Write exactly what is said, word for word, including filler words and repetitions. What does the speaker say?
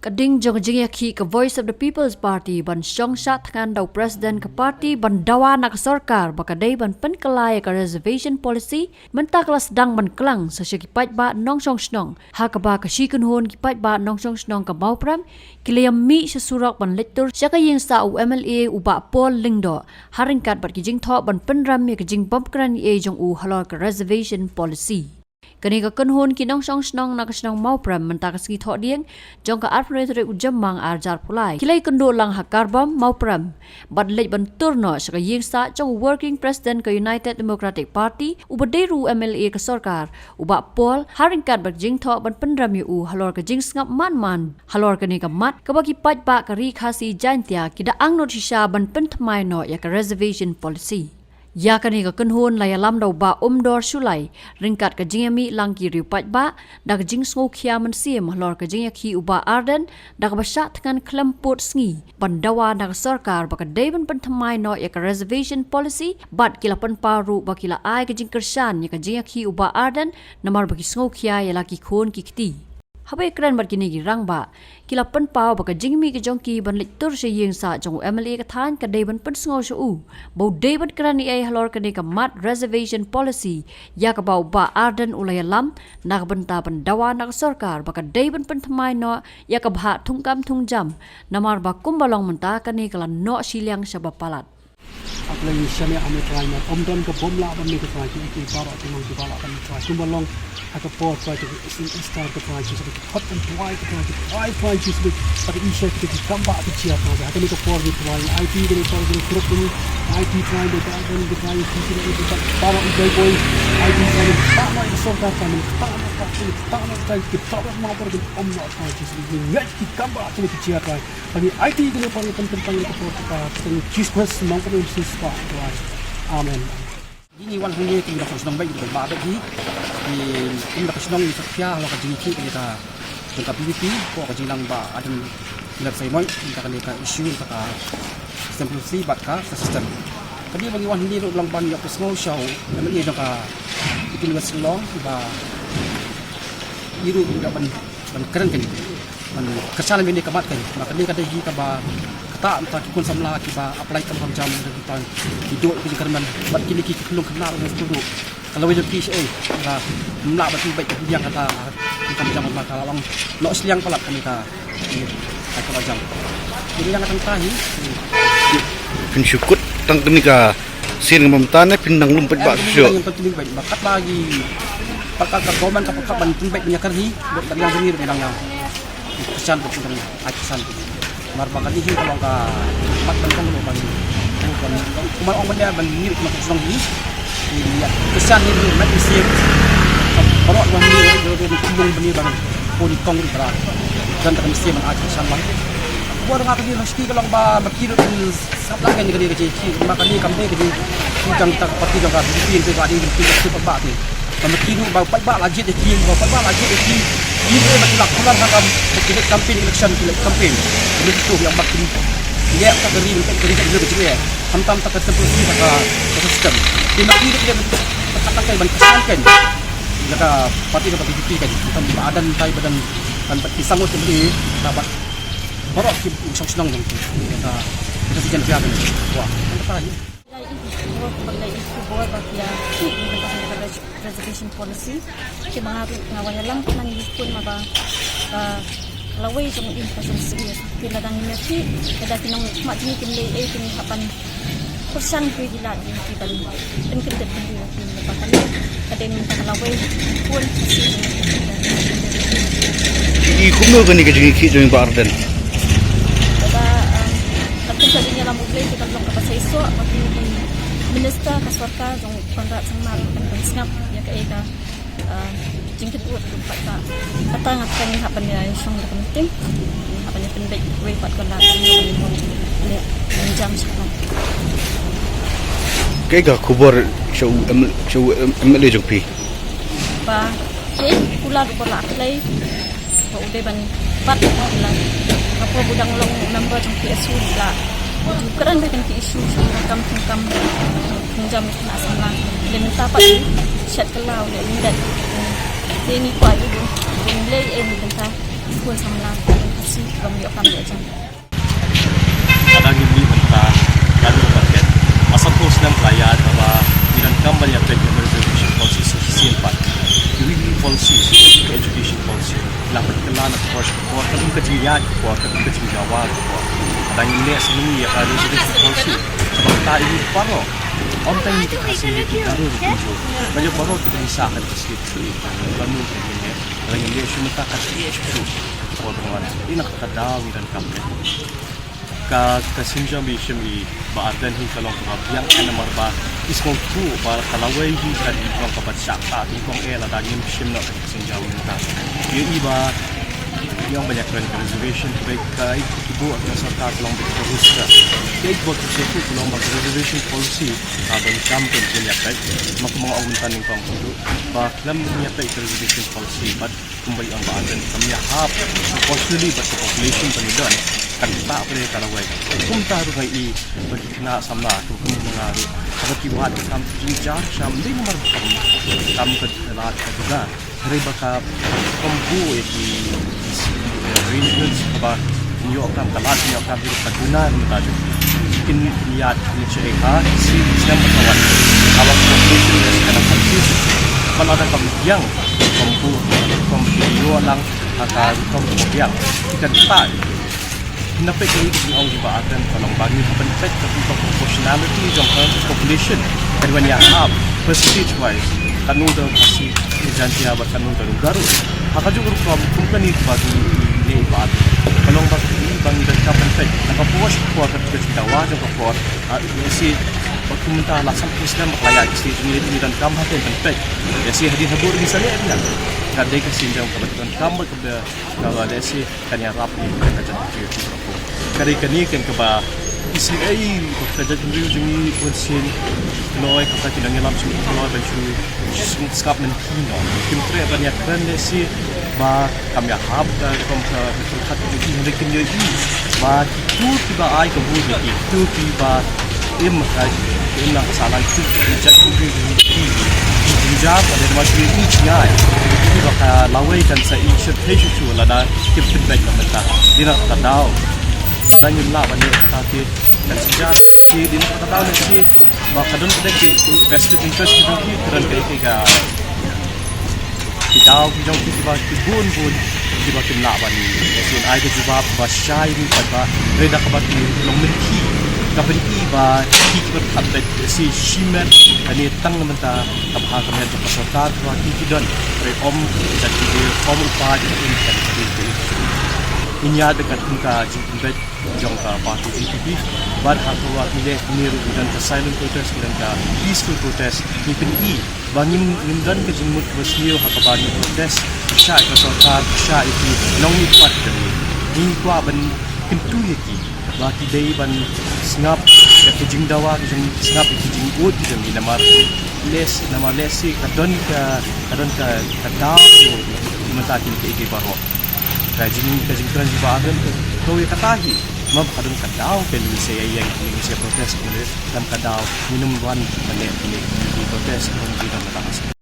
Ka ding jong ka jingïakhih ka Voice of the People's Party ban shong shah thngan da u President ka party ban dawa na ka sorkar ba ka dei ban pynkylla ïa ka reservation policy, mynta ka la sdang ban klang sa sha ki paidbah nongshong shnong, ha kaba ka shi kynhun ki paidbah nongshong shnong ka Mawprem ki la ïa mih sha surok ban leit tur sha ka ïing sah u M L A u Bah Paul Lyngdoh, ha ryngkat bad ki jingthoh ban pynrem ïa ka jingbym kren ei ei jong u halor ka reservation policy. Kane ka kynhun ki nongshong shnong na ka shnong Mawprem mynta ka sngi Thohdieng jong ka arphew tarik u Jymmang arhajar arphew lai ki la ïakynduh lang ha Karbom, Mawprem, bad leit ban tur noh sha ka ïing sah jong u Working President ka United Democratic Party uba dei ruh u M L A ka sorkar, u Bah Paul, ha ryngkat bad ka jingthoh ban pynrem ïa u halor ka jingsngap man man halor kane ka mat kaba ki paidbah ka Ri Khasi Jaiñtia ki da angnud shisha ban pynthymmai noh ïa ka reservation policy. Ïa kane ka kynhun la ïalam da u Bah Umdor Shullai, ryngkat ka jingïamih lang ki riew paidbah, da ka jingsngewkhia mynsiem halor ka jingïakhih u Bah Ardent, da kaba shah thngan khlem pud sngi ban dawa na ka sorkar ba ka dei ban pynthymmai noh ïa ka reservation policy, bad ki la pynpaw ruh ba ki la ai ka jingkyrshan ïa ka jingïakhih u Bah Ardent, namar ba ki sngewkhia ïa la ki khun ki kti. Haba ïakren bad kine ki rangbah, ki la pynpaw ba ka jingmih ka jong ki ban leit tur sha ïing sah jong u M L A ka thaiñ ka dei ban pynsngew sha u ba u dei ban kren ei ei halor kane ka mat reservation policy, ïa kaba u Bah Ardent u la ïalam na ka bynta ban dawa na ka sorkar ba ka dei ban pynthymmai noh ïa ka bhah thungkam thungjam, namar ba kumba long mynta kane ka la noh shiliang shaba palat. Hap lei shane ame Trai, ym don ka bym lah ban mih ko Trai, ki ki baroh ki nong ki baroh kan Trai. Kumba long ha ka por Trai, ki isim Esther ko Trai, ki sa ki hot kan Trai, ko Trai, ki Trai, Trai, ki sa ki sa ki isha ki ki kambah ki jia Trai. Ha kane ka por ni Trai, ai ti kane por kane group ni, ai ti Trai, de ka don de Trai, ki ki ki ki baroh i Trai boy, ai ti Trai, ta ma i sorkar Trai, ta ma Trai, ta ma Trai, ki problem ma por ki om na Trai, ki sa ki ngat ki kambah ki ki jia Trai. Bagi ai ti kane por ngi pynkyntang ïa ka por ka tang Jesus Christ nong ka sim spah. Amen. Ngi wan hangne ki da khos nong bai ki ba ba ki ki da khos nong ni sakhia la ka jingki ka ka jong ka P V P ko ka jinglang ba adan lep sai moi ka ka ka issue ka ka system policy bad ka system. Kadi bagi wan hangne ruh lang ban ïa ka sngew shaw na ka ïa jong ka itin West Shillong ba i ruh da ban ban kren kane ban kyrshan ïa kane ka mat kane. Ma kane ka dei hi kaba kata mynta ki khun samla kiba apply kam kam jam da ki tang ki duk ki kyrmen bad kine ki khlung kynnar ne sku duk. Ka lawei jong ki sha ei la mla ba ki bait ki biang kata kam kam jam ma ka la long noh shiliang palat kane ka ka ka jam. Kine ïa ka tang ta hi. Pynshukut tang kane ka sien ka mynta ne phin nang lum pynbah shuh. Pynbah kat ba ki pakat ka government ka pakat ban pynbah ban ïakar hi. Bad ka biang jong ngi ruh ka biang ïa. Kyrshan ka pynbah ai kyrshan. Mar ba ka dei hi ka long ka mat ban kong ban ban kumar ong ban ïa ban ngi ruh kumar ka shnong hi. Ïa kyrshan hi ruh mat mynsiem. Baroh ban ngi ruh ruh ruh kumar ban ïa ban pun kong ruh ka. Dan ka mynsiem ban ai kyrshan ban. Bor nga ka dei long shki ka long ba ma ki ruh Sngap lang kane ka dei ka jingki, ma kane kam dei ka jingki jong ka party jong ka B J P, ka dei ka jingki jong ka party. Ka ma ki ruh ba paidbah la jied ïa ki, ba paidbah la jied ïa ki. Ki dei ba ki la kular ha ka, ka campaign election, ki campaign. Ka dei tu yang ba ki. Ïa ka dei ka dei ka dei ka dei. Khamtam ta ka system, ka system. Ki ma ki ruh dei ka ta ka ban kesan kan. Ïa ka party ka B J P kan. Khamtam ba adan tai ba dan kan ba ki sangot ka dei ka ba Baroh ki shong shnong jong ki. Ka, ka si jan pia kan. Wah, kan ka ni. Lai i khubor, ban lai i khubor ba pia ki reservation policy. Ki ma nga ruh nga wan ïalam nang i khun ma ba, ba lawei jong i ka jong si i. Ki la dang i meti, ka da ki nong ma jong i kin lei ei kin hap ban Pyrshang ki la ki ban pynkyndit pynkyndit ba kan ka dei mynta ka lawei pun ka si. I kumno kane ka jingïakhih jong i Bah Ardent? Ba, um, ka pynkyndit ïa la mutlei ka long ka pasai so ba ki minister ka sorkar jong Conrad Sangma kan pynsngap ïa ka, ïa ka Ah, jingkynduh ka pat ka. Kata nga tang hap ban ïa shong da ka meeting. Hap ban ïa pynbeit wei pat ka la ka meeting. Ïa, jam shong. Kaei ka khubor sha u M-, sha u M-, M L A jong phi? Ba, kaei, kular ba la apply. Ba u dei ban bat la. Ka por u dang long member jong P S U la. U kren ba kan ki issue jong ka kam jong kam. Jong jam na samla. Dei mynta pat shet ka la u dei myndet. Dei ngi kwah u dei. Dei ngi lei eh mynta. Kun samla. Kum ïoh kam ïoh jam. Lada ngi mih mynta naduh market, ma san phew snem ka la ïaid kaba ngi donkam ban ïa peit ïa ka reservation policy sa shisien pat. Ïa kine ki policy, education policy, la pynkylla na ka por sha ka por, katkum ka jingïaid ka por, katkum ka jingdawa ka por. Lada ngim leh sngewbha ïa ka reservation policy, kaba kata ïa ngi baroh, ym tang ïa ki Khasi, ïa ki Garo ruh kumjuh, ba ïa baroh kiba ngi sah ha ka state, ka la nang ka jingeh. Lada ngim leh shuh mynta, ka leh shuh shuh ka por ban wan. Ïa kata ka daw ngi donkam. Ka, ka sienjam ba i shim i Bah Ardent hi ka long kaba biang namar ba i sngewthuh ba ka lawei hi ka long kaba shah kah, nyngkong eh lada ngim shim noh ka sienjam mynta. Ïa i ba i ong ba ïa kren ka reservation, kaba ka, i ki buh ka sorkar ka long ba ka ruska. Ïa i ba ka sngewthuh ka long ba ka reservation policy, ah, ba donkam ban ïa peit. Ma kumba nga ong mynta nyngkong, ba khlem ïa peit ka reservation policy, bad kumba i ong Bah Ardent, kam ïahap proportionally bad ka population ba ngi don, kan ktah pat ka lawei. Kumta ruh nga i ba ki khynnah samla, kum, kum ma nga ruh, haba ki wad ka kam, ki jynjar sham, dei namar ba kam, kam ka lad ka duna. Hynrei ba ka, kam buh ïa ki arrangements kaba kin ïoh kam, ka lad kin ïoh kam, ka duna mynta jong ki. Kin, kin ïaid kin ïaid ha shi snem ba ka wan. Haba ka population ka dang confuse. Ba lada kam biang, kam buh, kam ïoh lang ha ka rukom ka biang. Ki kan ktah. Ngi peit ïa ka jingong jong Bah Ardent ka long ba ngi hap ban peit ka proportionality jong ka population. Kan wan ïahap percentage wise, katno don Khasi, Jaiñtia bad katno don Garo. Ha kajuh ka rukom kum kane kaba ngi leh i Bah Ardent, ka long ba ngi, ba ngi donkam ban peit na ka por sha ka por, ka jingdawa jong ka por. Ah, ïa shi ba kum mynta la san phew snem ba ka la ïaid ka state, ngi donkam ha ka ban peit. Ïa shi hadien habud ngi sa leh ïa ka, ka dei ka sienjam kaba donkam bad kaba, kaba lehse kan ïarap ïa ka jaitbynriew jong ngi. Ka dei kane kan kaba isynei ba ka jaitbynriew jong ngi bun sien, ki kloi, kata ki nongïalam jong ngi ki kloi ban shu sngap mynta noh. Kim treh ban ïakren lehse ba kam ïahap ka rukom ka, ka pyrkhat jong ki, hynrei kin ïohi ba kito kiba ai ka vote ïa ki, kito kiba im ha, im na ka sahlang, kito ki jaitbynriew jong ngi ki jynjar, ka dei namar ki ïohi jngai, kiba ka lawei kan sa i shyrkhei shuh shuh lada kim pynbeit noh mynta. Dei na kata ka daw, lada ngim lah ban leh kata, ki kan jynjar, ki, dei na kata ka daw lehse ba ka don ka dei ki vested interest ki jong ki, ka don ka, ka, ki daw ki jong ki kiba ki bun bun kiba kim lah ban lehse ai ka jubab ba shai ni pat ba, hynrei da kaba ki long mynthi, ka pyni ba ki, ki pyrkhat beit lehse shimet, kane tang na mynta ka bha ka miat jong ka sorkar kaba ki, ki don, hynrei ym ka jaitbynriew, ym u paid, ym ka, ka, ka, ka, in ïa da ka, ka jingpynbeit jong ka party N P P. Bad ha kaba ngi leh kine ruh, ngi don ka silent protest, ngi don ka peaceful protest, ngi pyni ba ngim, ngim don ka jingmut kaba sniew ha kaba ngi protest pyrshah ïa ka sorkar, pyrshah ïa ki nongmihpat jong ngi. Ngi kwah ban kyntu ïa ki ba ki dei ban sngap ïa ka jingdawa ka jong ngi, sngap ïa ka jingud ka jong ngi, namar lehse, namar lehse ka don ka, ka don ka, ka daw mynta kine kiei kiei baroh. Ka jing, ka jingkren jong i Bah Ardent ka, ka ïa kata hi. Namar ba ka don ka daw ka, ngi sa ïa, ïa, ngi sa ïa protest, ngi leh, ka don ka daw, ngin ym wan ban leh kine ki protest, ngi ym wan ban leh.